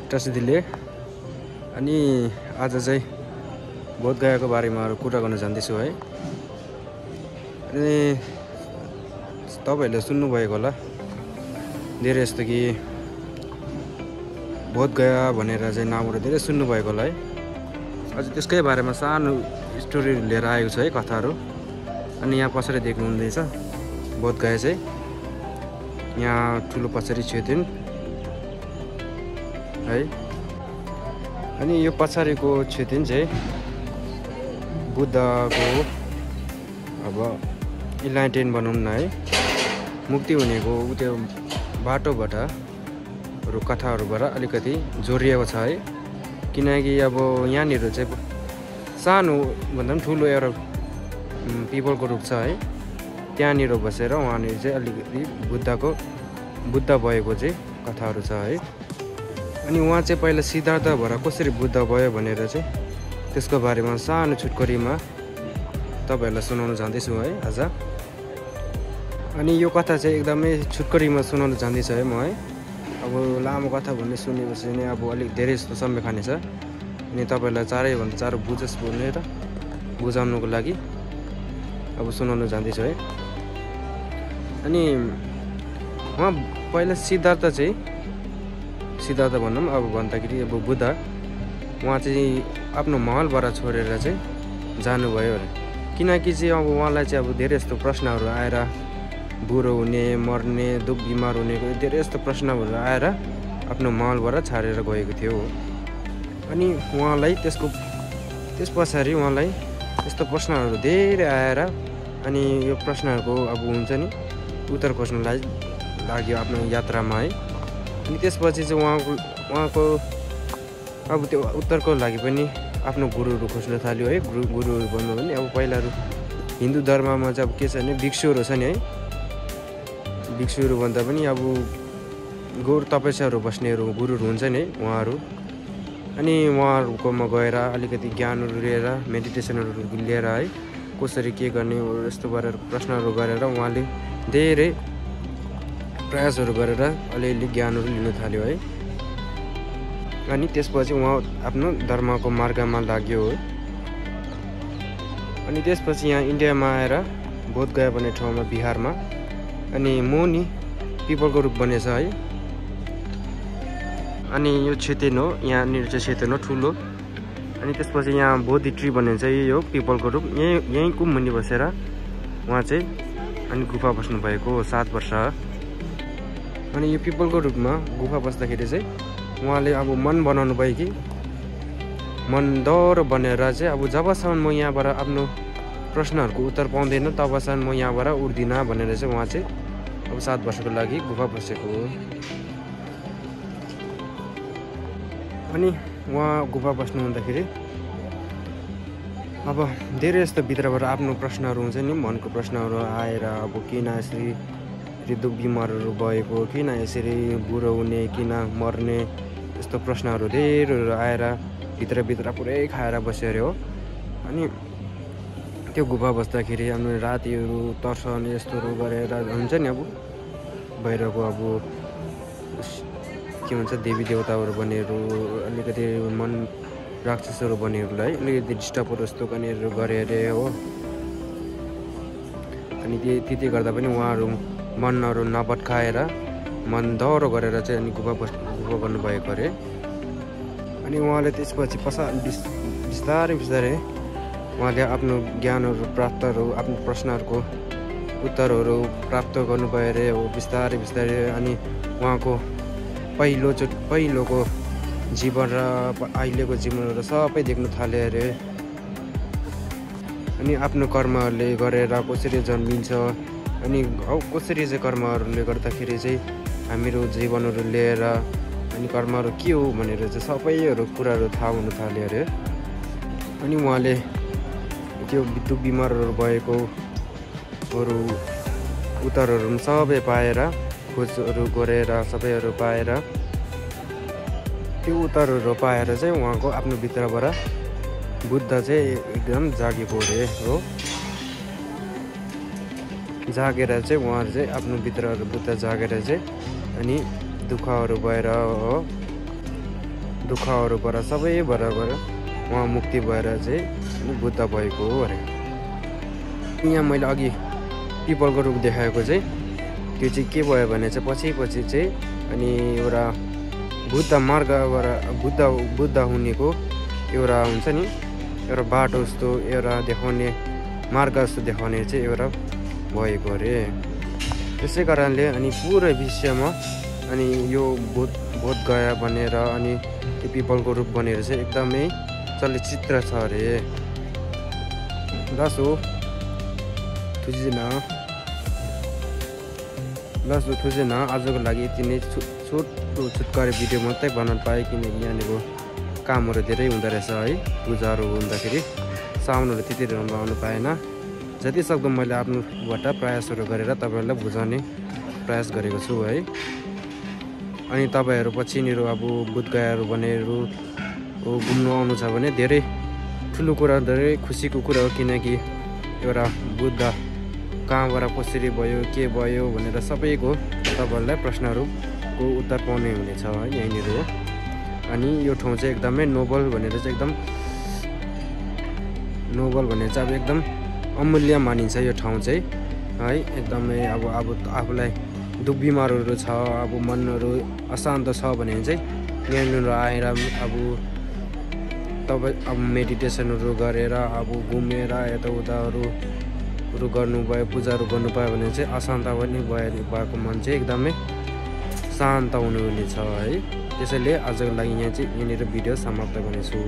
त्रासदीले अनि आज चाहिँ बोधगयाको बारेमा कुरा गर्न जान्दैछु है। अनि तपाईहरुले सुन्नुभएको होला धेरै जस्तो कि बोधगया भनेर चाहिँ नामहरु धेरै सुन्नुभएको होला है। आज त्यसकै बारेमा सानो स्टोरी लिएर आएको छु है, कथाहरु। अनि यहाँ पछाडि देख्नु हुँदैछ बोधगया चाहिँ यहाँ ठुलो पछाडि छेउथिन है। अनि यो पछाडिको छेउथिन चाहिँ बुद्धको अब इन्लाइटेन भनौँ न है, मुक्ति हुनेको त्यो बाटोबाट कथाहरूबाट अलिकति जोडिएको छ है। किनकि अब यहाँनिर चाहिँ सानो भन्दा पनि ठुलो एउटा पिपलको रुख छ है। त्यहाँनिर बसेर उहाँनिर चाहिँ अलिकति बुद्ध भएको चाहिँ कथाहरू छ है। अनि उहाँ चाहिँ पहिला सिद्धार्थ भएर कसरी बुद्ध भयो भनेर चाहिँ त्यसको बारेमा सानो छुटकरीमा तपाईहरुलाई सुनाउन जान्दैछु है आज। अनि यो कथा चाहिँ एकदमै छुटकरीमा सुनाउन जान्दैछु है म है। अब लामो कथा भन्ने सुनेपछि नै अब अलिक धेरै जस्तो समय खाने छ। अनि तपाईहरुलाई चारैभन्दा चाँडो बुझोस् भनेर बुझाउनुको लागि अब सुनाउन जान्दैछु है। अनि उहाँ पहिला सिद्धार्थ भनौँ अब भन्दाखेरि अब बुद्ध उहाँ चाहिँ आफ्नो महलबाट छोडेर चाहिँ जानुभयो अरे। किनकि चाहिँ अब उहाँलाई चाहिँ अब धेरै जस्तो प्रश्नहरू आएर बुढो हुने, मर्ने, दुख बिमार हुने धेरै जस्तो प्रश्नहरू आएर आफ्नो महलबाट छाडेर गएको थियो। अनि उहाँलाई त्यस पछाडि उहाँलाई यस्तो प्रश्नहरू धेरै आएर अनि यो प्रश्नहरूको अब हुन्छ नि उत्तर खोज्नलाई लाग्यो आफ्नो यात्रामा है। अनि त्यसपछि चाहिँ उहाँको अब त्यो उत्तरको लागि पनि आफ्नो गुरुहरू खोज्न थाल्यो है। गुरुहरू भन्नु भने अब पहिला हिन्दू धर्ममा चाहिँ अब के छ भने भिक्षुहरू छ नि है। भिक्षुहरू भन्दा पनि अब गौर तपस्याहरू बस्नेहरू गुरुहरू हुन्छ नि उहाँहरू। अनि उहाँहरूकोमा गएर अलिकति ज्ञानहरू लिएर मेडिटेसनहरू लिएर है कसरी के गर्ने यस्तो गरेर प्रश्नहरू गरेर उहाँले धेरै प्रयासहरू गरेर अलिअलि ज्ञानहरू लिन थाल्यो है। अनि त्यसपछि उहाँ आफ्नो धर्मको मार्गमा लाग्यो हो। अनि त्यसपछि यहाँ इन्डियामा आएर बोधगया भन्ने ठाउँमा बिहारमा अनि मोनी पिपलको रुख बनेछ है। अनि यो क्षेत्र हो, यहाँनिर चाहिँ क्षेत्र हो ठुलो। अनि त्यसपछि यहाँ बोधि ट्री भन्ने चाहिँ यही हो पिपलको रुख। यहीँको मुनि बसेर उहाँ चाहिँ अनि गुफा बस्नु भएको 7 वर्ष। अनि यो पिपलको रुखमा गुफा बस्दाखेरि चाहिँ उहाँले अब मन बनाउनु भयो कि मन डह्रो बनेर चाहिँ अब जबसम्म म यहाँबाट आफ्नो प्रश्नहरूको उत्तर पाउँदैन तबसम्म म यहाँबाट उड्दिनँ भनेर चाहिँ उहाँ चाहिँ अब 7 वर्षको लागि गुफा बसेको हो। अनि उहाँ गुफा बस्नु हुँदाखेरि अब धेरै जस्तो भित्रबाट आफ्नो प्रश्नहरू हुन्छ नि, मनको प्रश्नहरू आएर अब किन यसरी दुख बिमारहरू भएको, किन यसरी बुढो हुने, किन मर्ने यस्तो प्रश्नहरू धेरै आएर भित्र पुरै खाएर बस्यो अरे हो। अनि त्यो गुफा बस्दाखेरि अनि रातिहरू तर्सने यस्तोहरू गरेर हुन्छ नि अब बाहिरको अब के भन्छ देवी देवताहरू बनेहरू अलिकति मन राक्षसहरू बनेहरूलाई अलिकति डिस्टर्बहरू जस्तो गर्नेहरू गरे अरे हो। अनि त्यति गर्दा पनि उहाँहरू मनहरू नभत्काएर मन डह्रो गरेर चाहिँ अनि गुफा गर्नुभएको अरे। अनि उहाँले त्यसपछि बिस्तारै उहाँले आफ्नो ज्ञानहरू प्राप्तहरू आफ्नो प्रश्नहरूको उत्तरहरू प्राप्त गर्नुभयो अरे हो बिस्तारै। अनि उहाँको पहिलोको जीवन र अहिलेको जीवनहरू सबै देख्नु थाले अरे। अनि आफ्नो कर्महरूले गरेर कसरी जन्मिन्छ अनि कसरी चाहिँ कर्महरूले गर्दाखेरि चाहिँ हामीहरू जीवनहरू लिएर अनि कर्महरू के हो भनेर चाहिँ सबैहरू कुराहरू थाहा हुनु थाल्यो अरे। अनि उहाँले त्यो दुख बिमारहरू भएको उत्तरहरू सबै पाएर खोजहरू गरेर सबैहरू पाएर त्यो उत्तरहरू पाएर चाहिँ उहाँको आफ्नो भित्रबाट बुद्ध चाहिँ एकदम जागेको अरे हो। जागेर चाहिँ उहाँहरू चाहिँ आफ्नो भित्रहरू बुद्ध जागेर चाहिँ अनि दुःखहरू भएर हो दुःखहरूबाट सबैबाट उहाँ मुक्ति भएर चाहिँ बुद्ध भएको हो अरे। यहाँ मैले अघि पिपलको रुख देखाएको चाहिँ त्यो चाहिँ के भयो भने चाहिँ पछि चाहिँ अनि एउटा बुद्ध मार्गबाट बुद्ध हुनेको एउटा हुन्छ नि एउटा बाटो जस्तो एउटा देखाउने मार्ग जस्तो देखाउने चाहिँ एउटा भएको अरे। त्यसै कारणले अनि पुरै विश्वमा अनि यो बोध गया बनेर अनि त्यो पिपलको रुख बनेर चाहिँ एकदमै चलचित्र छ अरे। लासो थुजेन आजको लागि यति नै छुटकारे भिडियो मात्रै बनाउनु पाएँ, किनकि यहाँनिर कामहरू धेरै हुँदो रहेछ है। पूजाहरू हुँदाखेरि साउन्डहरू त्यति आउनु पाएन। जति सक्दो मैले आफ्नोबाट प्रयासहरू गरेर तपाईँहरूलाई बुझाउने प्रयास गरेको छु है। अनि तपाईँहरू पछिनिर अब बुद्धगयाहरू बनेर घुम्नु आउनु छ भने धेरै ठुलो कुरा, धेरै खुसीको कुरा हो, किनकि एउटा बुद्ध कहाँबाट कसरी भयो के भयो भनेर सबैको तपाईँहरूलाई प्रश्नहरूको उत्तर पाउने हुनेछ है यहीँनिर हो। अनि यो ठाउँ चाहिँ एकदमै नोबल भनेर चाहिँ अब एकदम अमूल्य मानिन्छ यो ठाउँ चाहिँ है। एकदमै अब आफूलाई दुःख बिमारहरू छ, अब मनहरू अशान्त छ भने चाहिँ यहाँनिर आएर अब मेडिटेसनहरू गरेर अब घुमेर यताउताहरू गर्नुभयो, पूजाहरू गर्नुभयो भने चाहिँ अशान्त पनि भएको मन चाहिँ एकदमै शान्त हुनुहुनेछ है। त्यसैले आजको लागि यहाँनिर भिडियो समाप्त गर्नेछु।